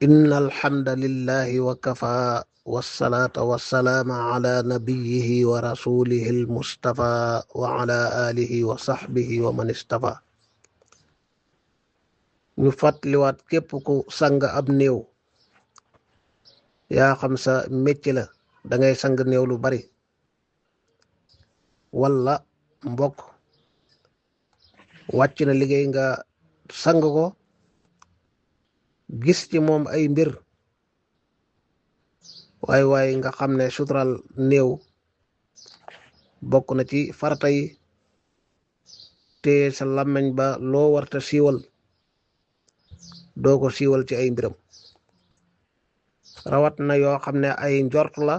إن الحمد لله وكفى والصلاة والسلام على نبيه ورسوله المصطفى وعلى آله وصحبه ومن اصطفى ñu fàttaliwaat képp ku sang ab néew yaa xam sa métier la da ngay sang néew lu bari wala mbokk wàcc na liggéey nga sang ko gis ci moom ay mbir waaye nga xam ne sutural néew bokk na ci farata yi te sa làmmiñ ba loo warta siiwal doo ko siiwal ci ay mbiram rawat na yoo xam ne ay njort la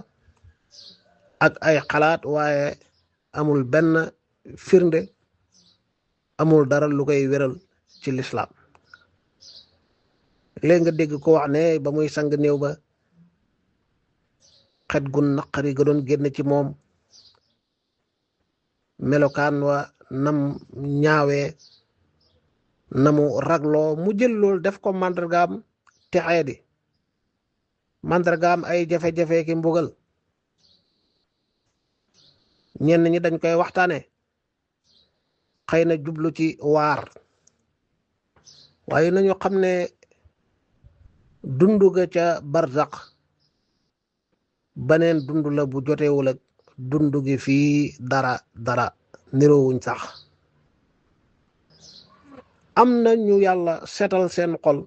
ak ay xalaat waaye amul benn firnde amul dara lu koy wéral ci lislaam léegi nga dégg ko wax ne ba muy sang néew ba xet gu naqari ga doon génn ci moom melokaan wa nam ñaawee namu ragloo mu jël lool def ko màndargaam texee di màndargaam ay jafe-jafe ki mbugal ñenn ñi dañ koy waxtaane xëy na jublu ci waar waaye nañu xam ne dundu ga ca barzaq baneen dund la bu jotewul ak dundu gi fii dara niroowuñ sax am na ñu yàlla setal seen xol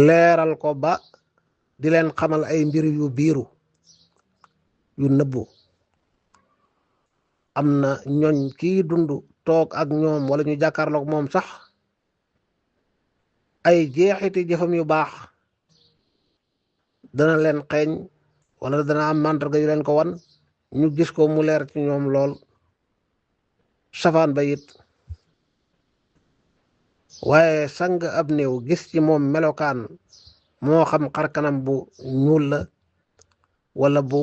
leeral ko ba di leen xamal ay mbir yu biiru yu nëbbu am na ñooñ kii dund toog ak ñoom wala ñu jàkkaarloog moom sax ay jeexiti jëfam yu baax dana leen xeeñ wala dana am màndarga yu leen ko wan ñu gis ko mu leer ci ñoom lool safaan ba it waaye sang ab néew gis ci moom melokaan moo xam xarkanam bu ñuul la wala bu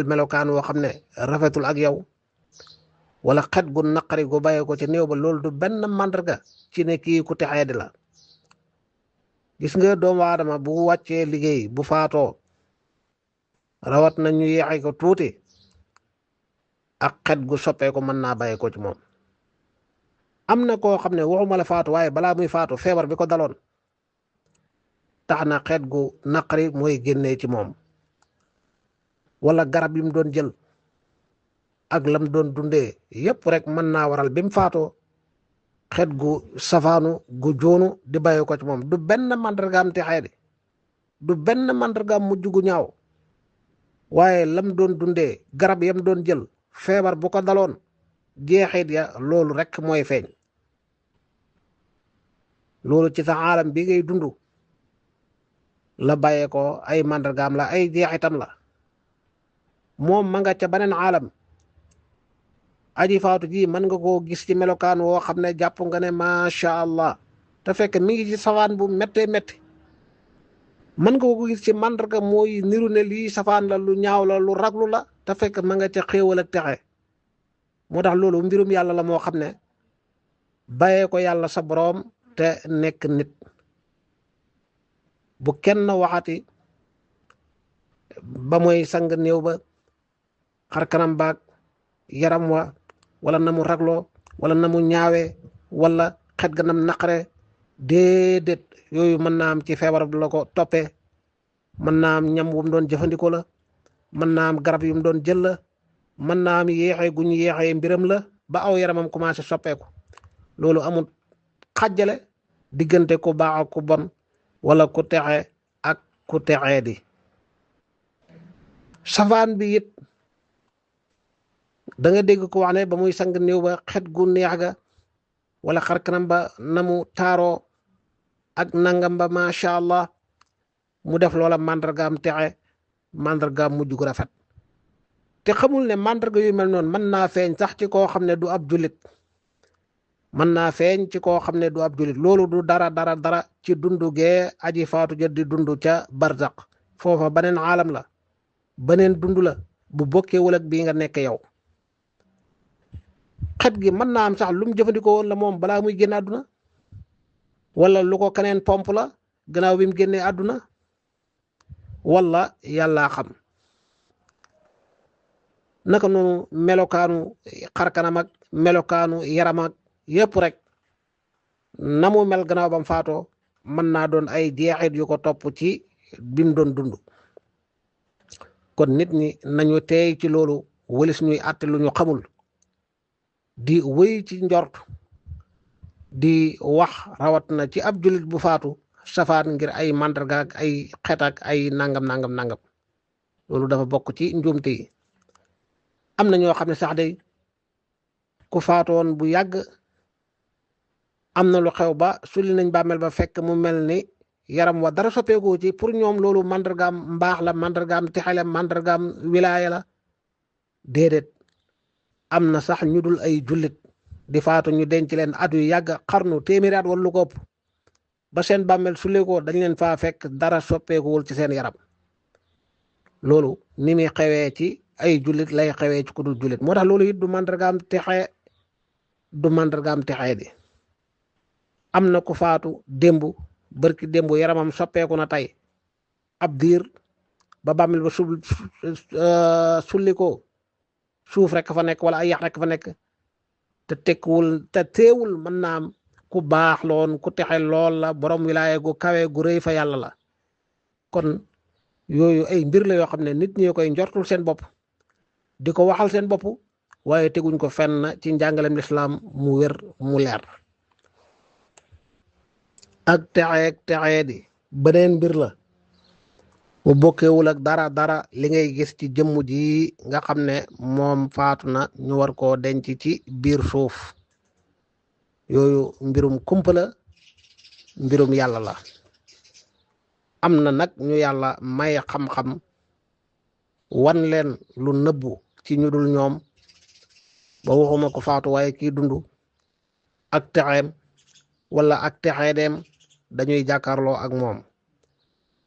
melokaan woo xam ne rafetul ak yow wala xet gu naqari gu bàyyee ko ci néew ba loolu du benn màndarga ci ne kii ku texee di la gis nga doomu aadama bu wàccee liggéey bu faatoo rawat na ñu yeexe ko tuuti ak xet gu soppeeku mën naa bàyyee ko ci moom am na koo xam ne waxuma la faatu waaye balaa muy faatu feebar bi ko daloon tax na xeet gu naqari mooy génnee ci moom wala garab yi mu doon jël ak lam doon dundee yépp rek mën naa waral bi mu faatoo xeet gu safaanu gu joonu di bàyyi ko ci moom du benn màndargaam texee di du benn màndargaam mujj gu ñaaw waaye lam doon dundee garab yam doon jël feebar bu ko daloon jeexit ya loolu rek mooy feeñ loolu ci sa aalam bi ngay dund la bàyyee ko ay màndargaam la ay jeexitam la moom ma nga ca beneen aalam aji faatu ji mën nga koo gis ci melokaan woo xam ne jàpp nga ne macha allah te fekk mi ngi ci safaan bu méttee métti mën nga ko gis ci màndarga mooy niru ne lii safaan la lu ñaaw la lu raglu la te fekk ma nga ca xéewal ak texe moo tax loolu mbirum yàlla la moo xam ne bàyyee ko yàlla sa boroom te nekk nit bu kenn waxati ba mooy sang néew ba xar kanam baag yaram wa wala na mu ragloo wala na mu ñaawee wala xet ga nam naqare déedéet yooyu mën naa am ci feebar bi la ko toppee mën naa am ñam wu mu doon jëfandikoo la mën naa am garab yu mu doon jël la mën naa am yéexee gu ñu yéexee mbiram la ba aw yaramam commencé soppeeku loolu amul xàjjale diggante ku baax ak ku bon wala ku texe ak ku texee di safaan bi it da nga dégg ko wax ne ba muy sang néew ba xet gu neex ga wala xarkanam ba namu taaroo ak nangam ba macha allah mu def loola màndargaam texe màndargaam mujj gu rafet te xamul ne màndarga yu mel noonu mën naa feeñ sax ci koo xam ne du ab jullit mën naa feeñ ci koo xam ne du ab jullit loolu du dara ci dundu gee aji faatu ja di dund ca barzaq foofa beneen aalam la beneen dund la bu bokkewul ak bii nga nekk yow xet gi mën naa am sax lu mu jëfandikoo woon la moom balaa muy génn àdduna wala lu ko keneen pomp la gannaaw bi mu génnee àdduna wala yàllaa xam. naka noonu melokaanu xarkanam ak melokaanu yaram ak yëpp rek na mu mel gannaaw bam faatoo mën naa doon ay jeexit yu ko topp ci bim doon dund. kon nit ñi nañu teey ci loolu wëlis ñuy àtte lu ñu xamul di wéy ci njort di wax rawat na ci ab jullit bu faatu safaan ngir ay màndarga ak ay xet ak ay nangam loolu dafa bokk ci njuumte yi. am na ñoo xam ne sax day ku faatoon bu yàgg am na lu xew ba sulli nañ bàmmeel ba fekk mu mel ni yaram wa dara soppeeku ci pour ñoom loolu màndargaam mbaax la màndargaam texale màndargaam wilaaya la déedéet. am na sax ñu dul ay jullit di faatu ñu denc leen at yu yàgg xarnu téeméeri at wala lu ko ëpp ba seen bàmmeel sulleekoo dañ leen faa fekk dara soppeekuwul ci seen yaram. loolu ni muy xewee ci ay jullit lay xewee ci ku dul jullit moo tax loolu it du màndargaam texee di. am na ku faatu démb bërki démb yaramam soppeeku na tey ab diir ba bàmmeel ba sulli ko suuf rek fa nekk wala ay yax rek fa nekk te tekkiwul te teewul mën naa am ku baax loon ku texe lool la borom wilaaya gu kawe gu rëy fa yàlla la. kon yooyu ay mbir la yoo xam ne nit ñi koy njortul seen bopp di ko waxal seen bopp waaye teguñ ko fenn ci njàngalem lislaam mu wér mu leer. ak texee di beneen mbir la mu bokkewul ak dara li ngay gis ci jëmm ji nga xam ne moom faatu na ñu war koo denc ci biir suuf. yooyu mbirum kumpa la mbirum yàlla la. am na nag ñu yàlla may xam-xam wan leen lu nëbbu ci ñu dul ñoom ba waxuma ko faatu waaye kii dund ak texeem wala ak texeedeem dañuy jàkkaarloo ak moom.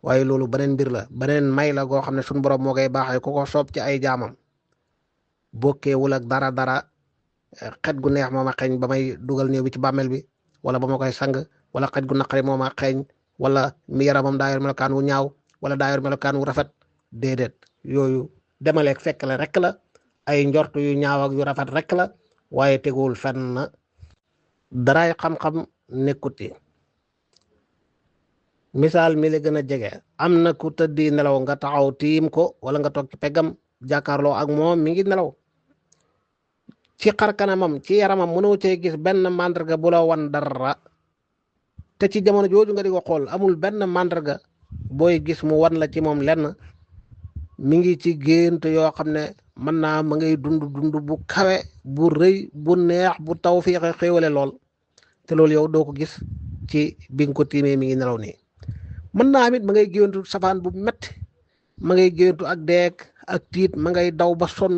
waaye loolu beneen mbir la beneen may la goo xam ne suñu borom moo koy baaxee ku ko soob ci ay jaamam. bokkeewul ak dara xet gu neex moo ma xeeñ ba may dugal néew bi ci bàmmeel bi wala ba ma koy sang wala xet gu naqari moo ma xeeñ wala mi yaramam daa yor melokaan wu ñaaw wala daa yor melokaan wu rafet déedéet. yooyu demaleeg fekk la rek la ay njort yu ñaaw ak yu rafet rek la waaye teguwul fenn daraay xam-xam nekkut ci. misaal mi la gën a jege am na ku tëddi nelaw nga taxaw tiim ko wala nga toog ci peggam jàkkaarloo ak moom mi ngi nelaw ci xar kanamam ci yaramam mënoo cee gis benn màndarga bu la wan dara te ci jamono jooju nga di ko xool amul benn màndarga booy gis mu wan la ci moom lenn. mi ngi ci gént yoo xam ne mën naa ma ngay dund bu kawe bu rëy bu neex bu tawfiixe xéewale lool te loolu yow doo ko gis ci bi nga ko tiimee mi ngi nelaw nii. mën naa amit ma ngay géntu safaan bu metti ma ngay géntu ak deeg ak tiit ma ngay daw ba sonn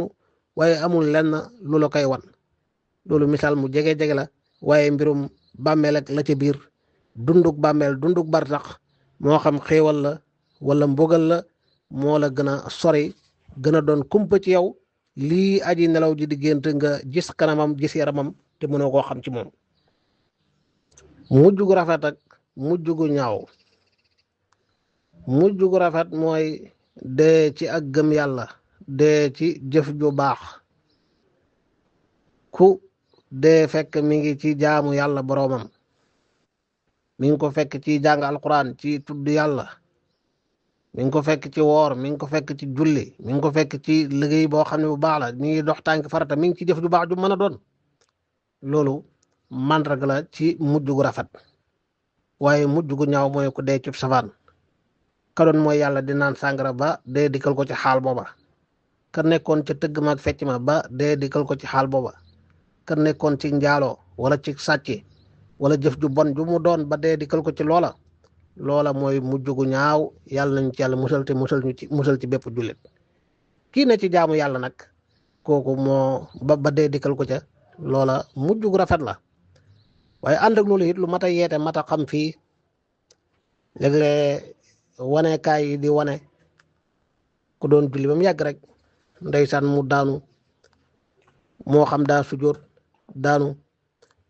waaye amul lenn lu la koy wan. loolu misaal mu jege la waaye mbirum bàmmeel ak la ca biir dunduk bàmmeel dunduk barsax moo xam xéewal la wala mbugal la moo la gën a sori gën a doon kumpa ci yow lii aji nelaw ji di gént nga gis kanamam gis yaramam te mënoo koo xam ci moom. mujj gu rafet ak mujj gu ñaaw. mujj gu rafet mooy dee ci ak gëm yàlla dee ci jëf ju baax. ku dee fekk mi ngi ci jaamu yàlla boroomam mi ngi ko fekk ci jàng alquran ci tudd yàlla mi ngi ko fekk ci woor mi ngi ko fekk ci julli mi ngi ko fekk ci liggéey boo xam ne bu baax la mi ngi dox tànk farata mi ngi ci jëf ju baax ju mën a doon. loolu màndarga la ci mujj gu rafet. waaye mujj gu ñaaw mooy ku dee ci safaan ka doon mooy yàlla di naan sàngara ba dee dikkal ko ci xaal booba. ka nekkoon ca tëgg ma ak fecc ma ba dee dikkal ko ci xaal booba. ka nekkoon ci njaaloo wala ci sàcc wala jëf ju bon ju mu doon ba dee dikkal ko ci loola mooy mujj gu ñaaw yàlla nañ ci yàlla musal te musal ci bépp jullit. kii ne ci jaamu yàlla nag kooku moo ba dee dikkal ko ca loola mujj gu rafet la. waaye ànd ak loolu it lu mat a yeete mat a xam fii léeg-léeg wanekaay yi di wane ku doon julli ba mu yàgg rek ndeysaan mu daanu moo xam daa sujjóot daanu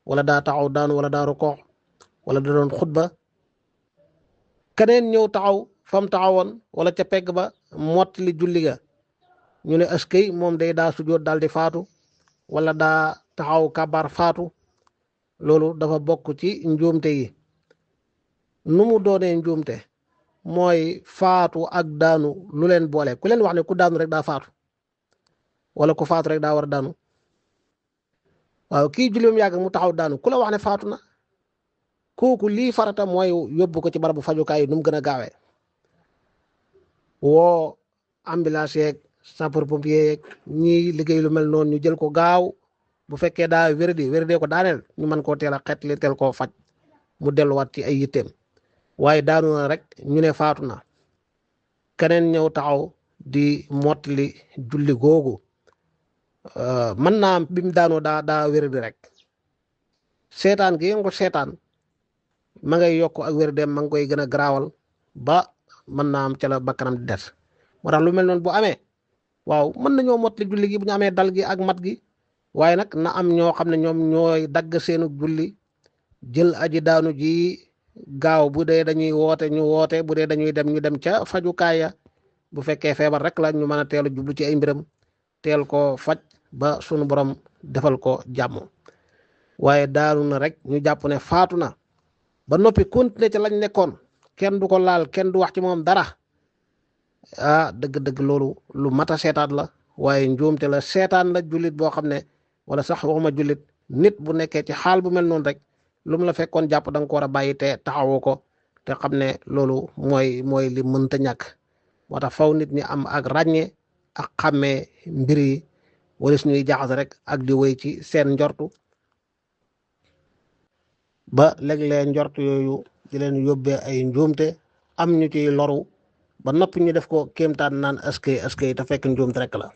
wala daa taxaw daanu wala daa rukoo wala da doon xutba keneen ñëw taxaw fam taxawoon wala ca pegg ba mottali julli ga ñu ne askay moom day daa sujjóot daal di faatu wala daa taxaw kabar faatu. loolu dafa bokk ci njuumte yi. nu mu doonee njuumte mooy faatu ak daanu lu leen boole. ku leen wax ne ku daanu rek daa faatu wala ku faatu rek daa war a daanu? waaw kii julli moom yàgg mu taxaw daanu ku la wax ne faatu na? kooku lii farata mooy yóbbu ko ci barabu fajukaay yi nu mu gën a gaawee. woo ambulance yeeg sapeur pompier yeeg ñii liggéey lu mel noonu ñu jël ko gaaw. bu fekkee daa wéradee ko daaneel ñu mën koo teel a xeetli teel koo faj mu delluwaat ci ay yitteem. waaye daanu na rek ñu ne faatu na, keneen ñëw taxaw di mottali julli googu. mën naa am bi mu daanoo daa wéradi rek. seetaan gi ngeen ko seetaan ma ngay yokk ak wéradeem ma ngi koy gën a garaawal ba mën naa am ca la bakkanam di des. moo tax lu mel noonu bu amee waaw mën nañoo mottali julli gi bu ñu amee dal gi ak mat gi. waaye nag na am ñoo xam ne ñoom ñooy dagg seenu julli jël aji daanu ji gaaw. bu dee dañuy woote ñu woote, bu dee dañuy dem ñu dem ca fajukaay ya. bu fekkee feebar rek la ñu mën a teel a jublu ci ay mbiram teel ko faj ba sunu borom defal ko jàmm. waaye daanu na rek ñu jàpp ne faatu na ba noppi continuer ca lañ nekkoon, kenn du ko laal, kenn du wax ci moom dara. dëgg-dëgg loolu lu mat a seetaat la. waaye njuumte la. seetaan la jullit boo xam ne wala sax waxuma jullit, nit bu nekkee ci xaal bu mel noonu rek lu mu la fekkoon jàpp da nga ko war a bàyyi te taxawoo ko te xam ne loolu mooy li mënta ñàkk. moo tax faw nit ñi am ak ràññee ak xàmmee mbir yi wala suñuy jaxase rek ak di wéy ci seen njortu ba léeg-léeg njortu yooyu di leen yóbbee ay njuumte am ñu ciy loru ba noppi ñu def ko kéemtaan naan askay te fekk njuumte rek la.